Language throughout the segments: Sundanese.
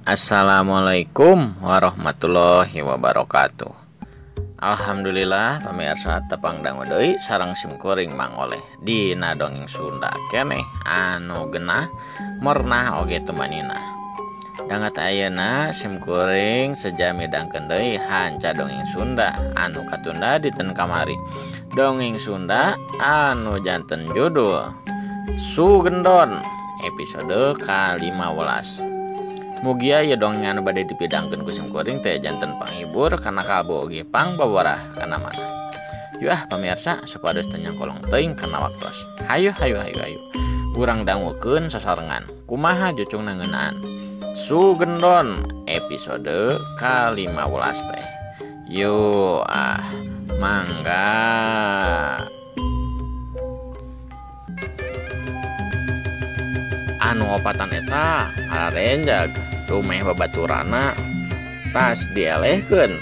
Assalamualaikum warahmatullahi wabarakatuh. Alhamdulillah pamirsa tepang dangu deui sareng simkuring Mang Oleh dina dongeng Sunda keneh anu genah mernah oge tumanina. Danget ayeuna simkuring seja midangkeun deui hanca dongeng Sunda anu katunda dinten kamari. Dongeng Sunda anu janten judul Sugendon episode ka-15. Mugia ieu dongeng anu bade dipidangkeun ku simkuring teh janten panghibur kana kalbu oge pangbawarah kana manah. Yuk ah pamirsa supados teu nyangkolong teuing kana waktos. Hayu hayu hayu hayu. Urang dangukeun sasarengan. Kumaha jucungna ngeunaan Sugendon episode ka-15 teh. Yuk ah mangga. Anu opatan eta arenjag rumeh babaturana tas dielehkeun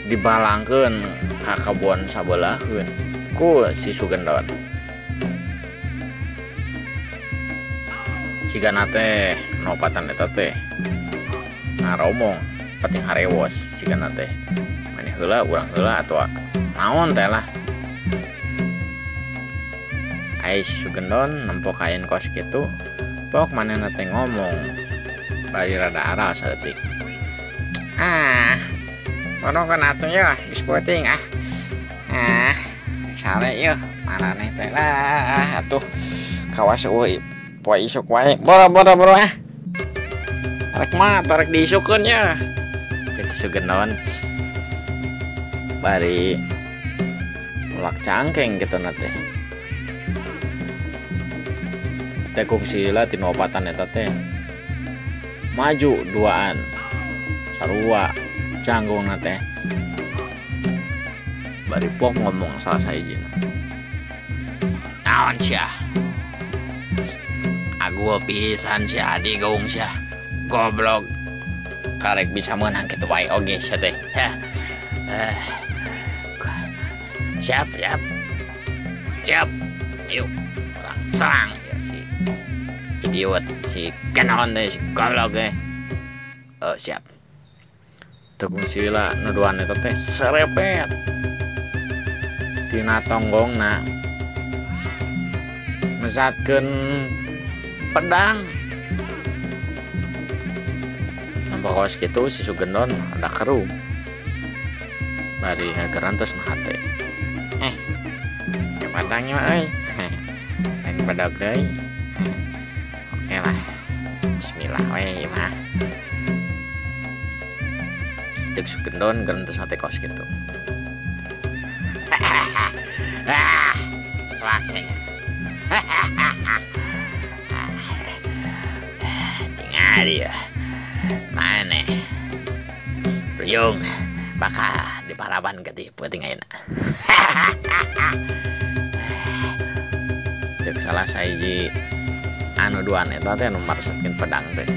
dibalangkeun ka kebon sabelahkeun ku si Sugendon. Cigana teh nu opatan eta teh ngaromong penting harewos cigana teh maneh heula urang heula atawa naon teh lah. Ai si Sugendon nempo kain kos kitu pok manehna teh ngomong bari rada aral saeutik. Ah, bodohkeun atuh yeuh geus peuting ah. Ah, sale yeuh maraneh teh lah atuh kawas eueuh poe isuk wae. Boro-boro ah. Rek mah rek diisukeun yeuh. Cek Sugendon bari ulak cangkeng kitu na teh. Teh kungsila tinu opatan eta teh maju duaan sarua canggungna teh bari pok ngomong salah sahijina. Naon sia? Agul pisan sia digaung sia. Goblok. Karek bisa meunang kitu wae oge sia teh. Siap siap. Siap. Yuk, urang serang ya si idiot si kenaon teh si goblok teh. Oh, siap. Teu kungsila nu duaan eta teh serepet tina tonggongna mesatkeun pedang. Nampak kawas kitu si Sugendon ada keruh bari ngagerantos na hate. Ya padangnya mah euy. Lain pedog deui. Oke lah. Bismillah we mah. Cek Sugendon gerentos hate kawas kitu. Ah, selesainya. Tinggal dia. Mana? Ruyung bakal diparaban gede peuting ayeuna. Cek salah sahiji anu duaan eta teh anu maresetkeun pedang teh.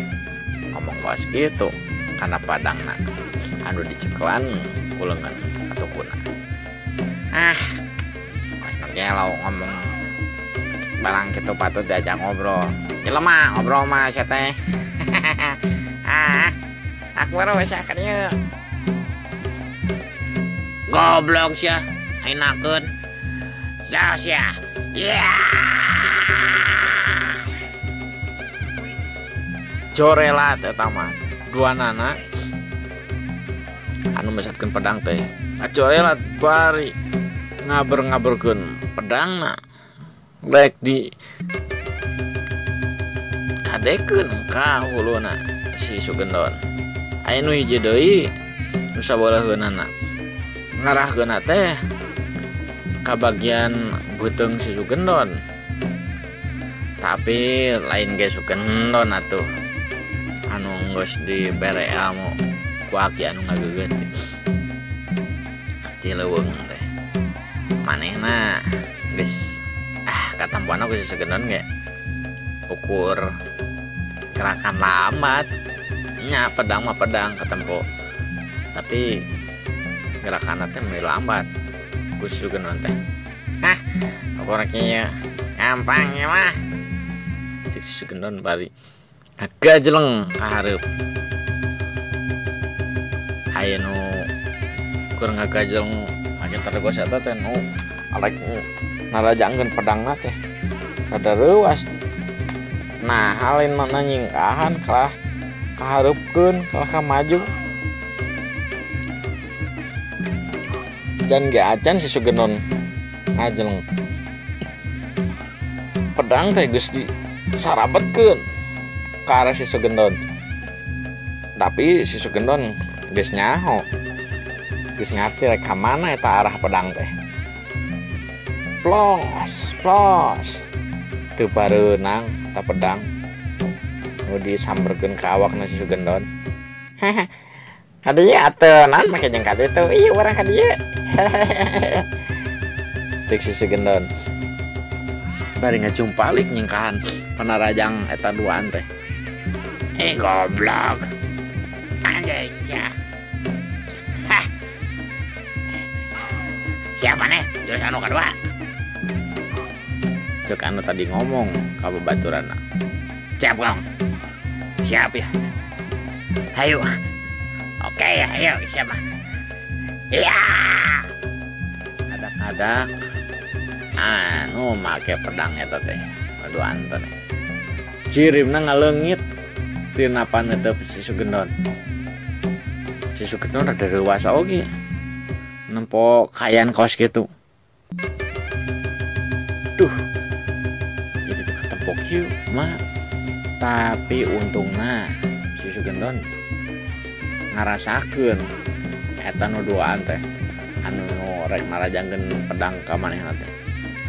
Ngomong kawas kitu kana padangna anu dicekelan ku leungeun katukuna. Ah, kos nu gelo ngomong barang kitu patut diajak ngobrol. Jelema ngobrol mah sia teh. Ah, aku baru sia ka dieu. Goblok sia, enakeun. Sia sia. Yeah. Jorelat eta mah duanana anu mesatkeun pedang teh. Jorelat bari ngaber-ngaberkeun pedangna. Rek di kadekeun ka huluna si Sugendon. Aya nu hiji deui nu sabaraheunana ngarahkeunna teh ka bagian beuteung si Sugendon. Tapi lain ge Sugendon atuh anu geus dibere ilmu ku aki anu ngageugeut ti leuweung teh. Manehna geus katampuan ku si Sugendon ge ukur gerakan lambat nya pedang mah pedang ketempo tapi gerakan teh meni lambat ku si Sugendon teh. Hah, ukur kieu gampang ieu mah. Cek si Sugendon bari gajeleng ka hareup. Aya nu keur ngagajleng make tergos eta teh nu arek narajangkeun pedangna teh rada reuas. Nah, lain mana nyingkahan kalah kahareupkeun kalah ka maju. Jan ge acan si Sugendon ngajeleng pedang teh geus disarabetkeun ka arah si Sugendon. Tapi si Sugendon geus nyaho, geus ngarti rek ka mana eta arah pedang teh. Plos, plos. Teu pareunang eta pedang nu disamberkeun ka awakna si Sugendon. Ka dieu atuh naon make jeung ka ditu? Ieu urang ka dieu. Cek si Sugendon. Bari ngajumpalik nyingkahan panarajang eta duaan teh. Goblok. Anjing ya. Hah. Siapa nih? Jurus anu kedua. Cek anu tadi ngomong ka babaturanna. Siap, Kong. Siap ya. Ayo. Oke ya, ayo siapa? Iya. Kadak-kadak anu make pedang eta teh duaan teh. Cirimna ngaleungit tina panetep si Sugendon. Si Sugendon rada reuas oge. Nempo kayan kaos kitu. Duh. Jadi teu katempok kieu mah. Tapi untungna si Sugendon ngarasakeun eta nu duaan teh anu rek narajangkeun pedang ka manehna teh.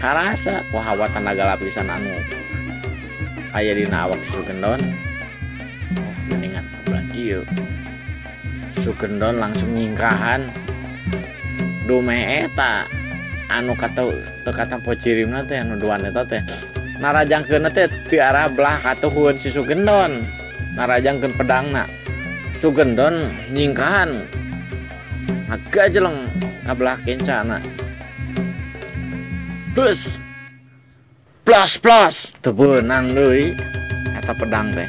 Karasa ku hawa tanaga lapisan anu aya dina awak si Sugendon. Oh, mendingan belah dieu. Sugendon langsung nyingkahan dumeh eta anu kata teu katampo cirimna teh anu duaan eta teh narajangkeunna teh ti arah belah katuhun si Sugendon narajangkeun pedangna. Sugendon nyingkahan ngagajeleng ka belah kencana. Terus plas plas teu beunang deui eta pedang teh.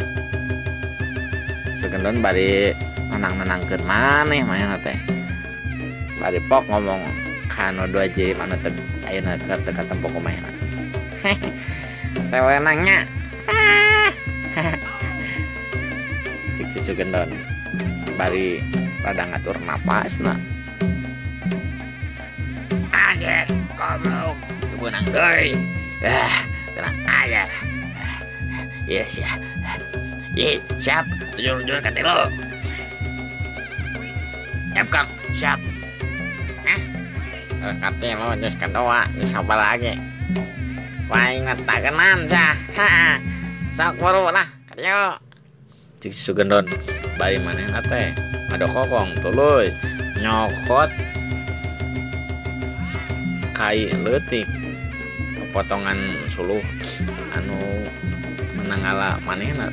Sugendon bari nanang-nanangkeun maneh manehna teh. Bari pok ngomong ka anu dua jirim anu teu ayeuna teu katempo kumaha. Teh wenang nya. Cik si Sugendon bari rada ngatur napasna. Anjir, goblok. Teu beunang deui. Tenang aja. Iya, siap. Iya, siap. Tujuh ka tilu. Siap, Kang. Siap. Hah? Katilu geus kadua, geus coba lagi. Wae ngetakenan sah. Sok buru lah, ka dieu. Cik si Sugendon bari manehna teh ngadokokong tuluy nyokot kai leutik potongan suluh anu menangala manehna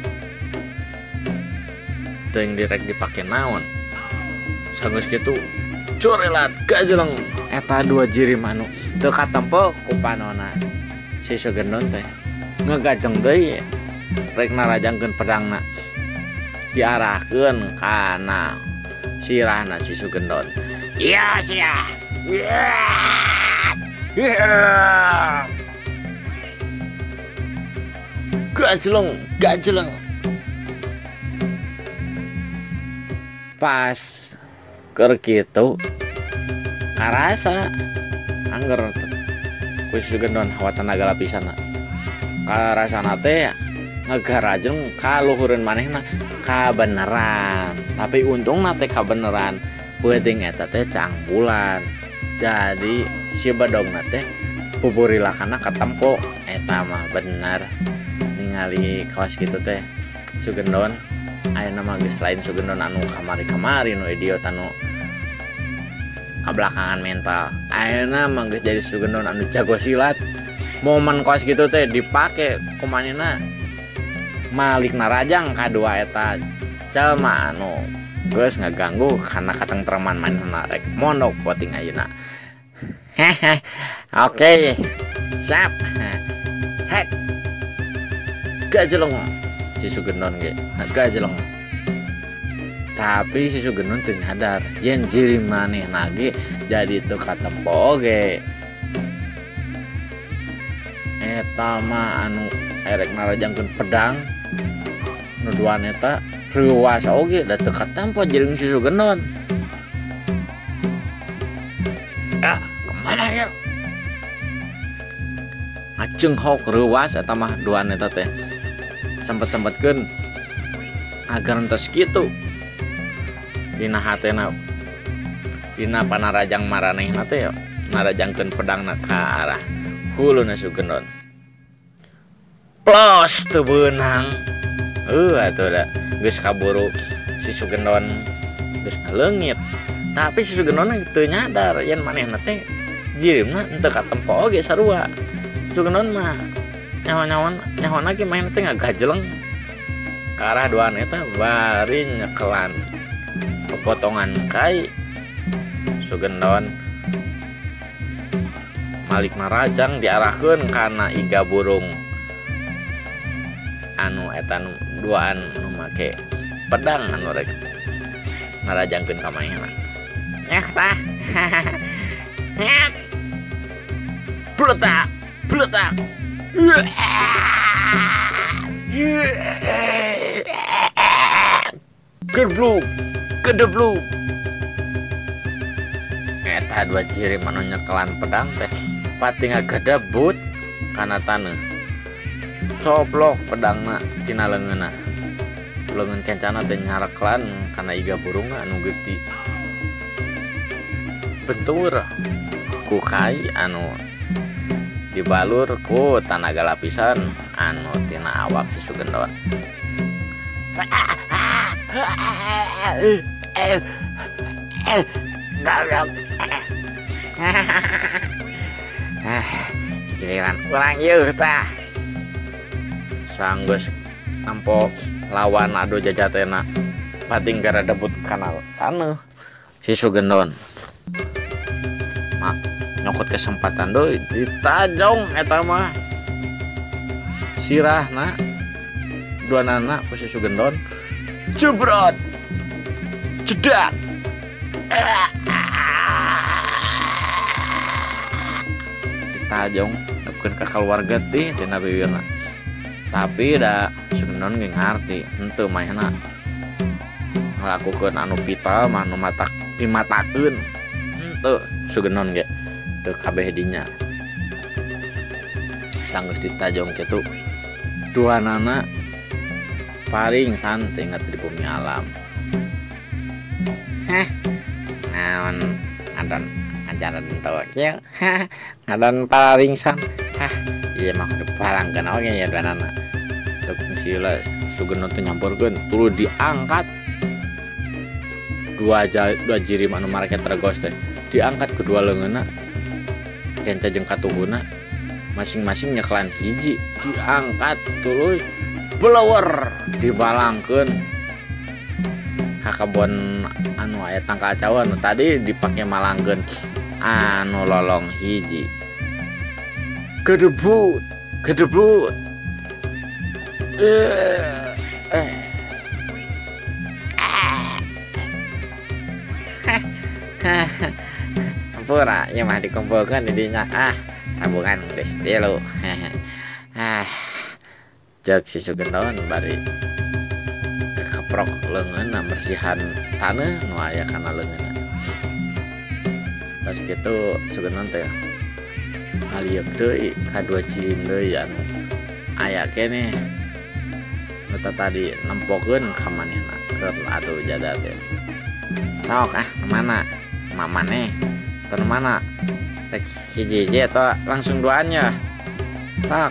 teuing direk dipake naon. Sageus kitu corelat gajeleng eta dua jirim anu teu katempo ku panona si Sugendon teh ngegajeng deui rek narajangkeun pedangna diarahkeun kana sirahna si Sugendon. Iya sia. Gajeleng, gajeleng. Pas keur kitu karasa angger ku si Sugendon hawa tanaga lapisanna. Karasana teh ngagarajeng ka luhureun manehna kabeneran. Tapi untungna teh kabeneran peuting eta teh cangbulan. Jadi si bedogna teh pupurilakana katempo eta mah bener. Ningali kawas kitu teh Sugendon ayeuna mah geus lain Sugendon anu kamari-kamari nu idiot anu kabelakangan mental. Ayeuna mah geus jadi Sugendon anu jago silat. Momen kawas kitu teh dipake ku manehna malik narajang kadua eta jalma anu geus ngaganggu kana katengtreman manehna rek mondok poting ayeuna. Hehe. Oke. Siap. Het. Gajeleng si Sugendon ge. Gajeleng. Tapi si Sugendon teu nyadar yen jirim manehna ge jadi teu katempo oge. Eta mah anu erek narajangkeun pedang nu duaan eta reuwas oge da teu katempo jirim si Sugendon. Ah, kemana ya? Ngacenghok reuwas eta mah duaan eta teh. Sempet-sempetkeun agar entos kitu. Dina hatena dina panarajang maranehna teh narajangkeun pedangna ka arah huluna Sugendon. Plos teu beunang. Atuh da geus kaburu si Sugendon geus ngaleungit. Tapi si Sugendon teu nyadar yen manehna teh jirimna henteu katempo oge sarua. Sugendon mah nyaho-nyaho nyahona ge manehna teh ngagajeleng ka arah duaan eta bari nyekelan pepotongan kai. Sugendon malik narajang diarahkeun kana iga burung anu eta nu duaan nu make pedang anu rek narajangkeun ka manehna. Nyah tah. Bletak, bletak. Gebluk, gedebluk. Eta dua jirim anu nyekelan pedang teh pati ngagedebut kana taneuh. Coplok pedangna tina leungeunna. Leungeun kencana teh nyareklan kana iga burungna anu geus di bentur ku kai anu dibalur ku tanaga lapisan anu tina awak si Sugendon. Goblok. Giliran urang ieu tah. Sanggeus nampo lawan adu jajatena pating gara debut kana taneuh si Sugendon. Mak nyokot kesempatan deui ditajong eta mah sirahna duanana ku si Sugendon. Jebrot. Jedak. Ditajong nepkeun ka kaluar getih tina bibirna. Tapi da Sugendon ge ngarti henteu manehna ngalakukeun anu vital mah nu matak pimatakeun. Henteu Sugendon ge teu kabeh dinya. Sanggeus ditajong kitu duanana paling santai ngat di bumi alam. Heh, naon ngadon ajaran teu kieu. Ngadon paringsan. Hah, ieu mah kudu palangkeun oge ya duanana. Teu sila Sugendon teh nyamperkeun tuluy diangkat. Dua jirim anu marake tergos teh diangkat kedua leungeunna. Kenca jeung katuhuna masing-masing nyekelan hiji diangkat tuluy blower dibalangkeun ka kebon anu aya tangkal cawan tadi dipake malangkeun anu lolong hiji. Gedebut, gedebut. Hampura ieu mah dikumpulkeun di dinya. Ah, tabungan geus tilu. Ah. Cek si Sugendon bari kekeprok leungeunna bersihan taneuh nu aya kana leungeunna. Pas kitu Sugendon teh ngalieuk deui ka dua jirim deui anu aya keneh nu tadi nempokeun ka manehna keur atuh jada teh. Sok ah mana? Mamaneh teu mana? Rek hiji-hiji atau langsung duaannya? Sok.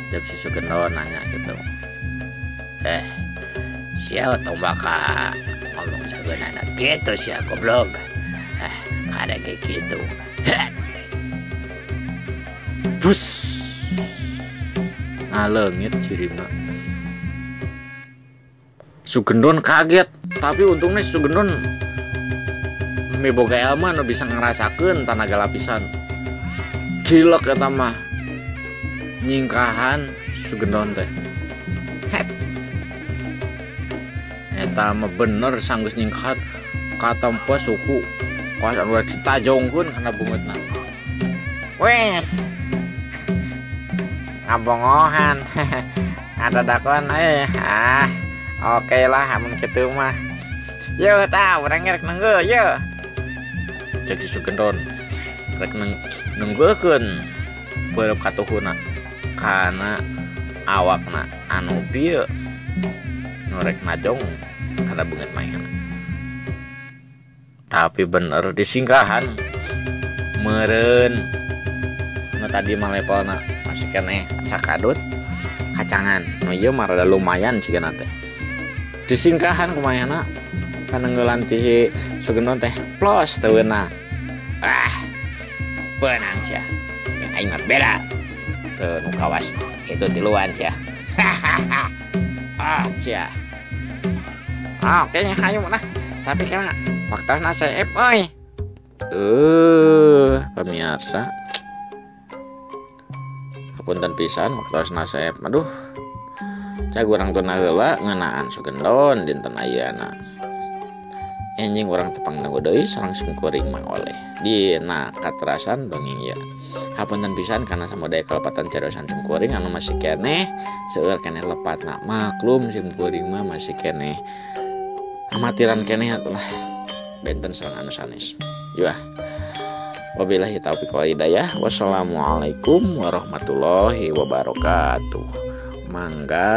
Cek si Sugendon nanya gitu. Sia tombak ka ngomong sageunana gitu sia goblok. Kada ge kitu. Bus. Ngaleungit jirimna. Sugendon kaget, tapi untungnya Sugendon miboga ilmu anu bisa ngerasakeun tanaga lapisan. Gilek eta mah. Nyingkahan Sugendon teh. Het. Eta mah bener sanggeus nyingkahan katempo suku kawas anu rek ditajongkeun kana beungeutna. Wes. Ngabongohan. Ngadadakan ah. Oke lah amun kitu mah. Yo tah urang rek nenggeu ye. Cek si Sugendon rek nenggekeun peureub katuhuna kana awakna anu bieu nu rek najong kana beungeut manehna. Tapi bener disingkahan meureun nu tadi mah levelna masih keneh cakadut kacangan nu ieu mah rada lumayan sigana teh. Disingkahan kumaha panenggelan ti si Sugendon teh plus teu weunang. Ah, beunang sia. Aing mah beda. Teu nu kawas itu tiluan sia. Ah, sia. Ah, oke hayu lah. Tapi kana waktosna seep euy. Pemirsa. Hapunten pisan waktosna seep. Aduh. Cag urang tuna heula ngeunaan Sugendon dinten ayeuna. Enjing urang tepang nanggo deui sareng simkuring Mang Oleh dina katerasan dongeng ieu. Hapunten pisan kana samudaya kalepatan cariosan simkuring anu masih keneh seueur keneh lepatna. Maklum simkuring mah masih keneh amatiran keneh atuh lah. Benten sareng anu sanes. Yuah. Wabillahi taufiq wal hidayah. Wassalamualaikum warahmatullahi wabarakatuh. Mangga.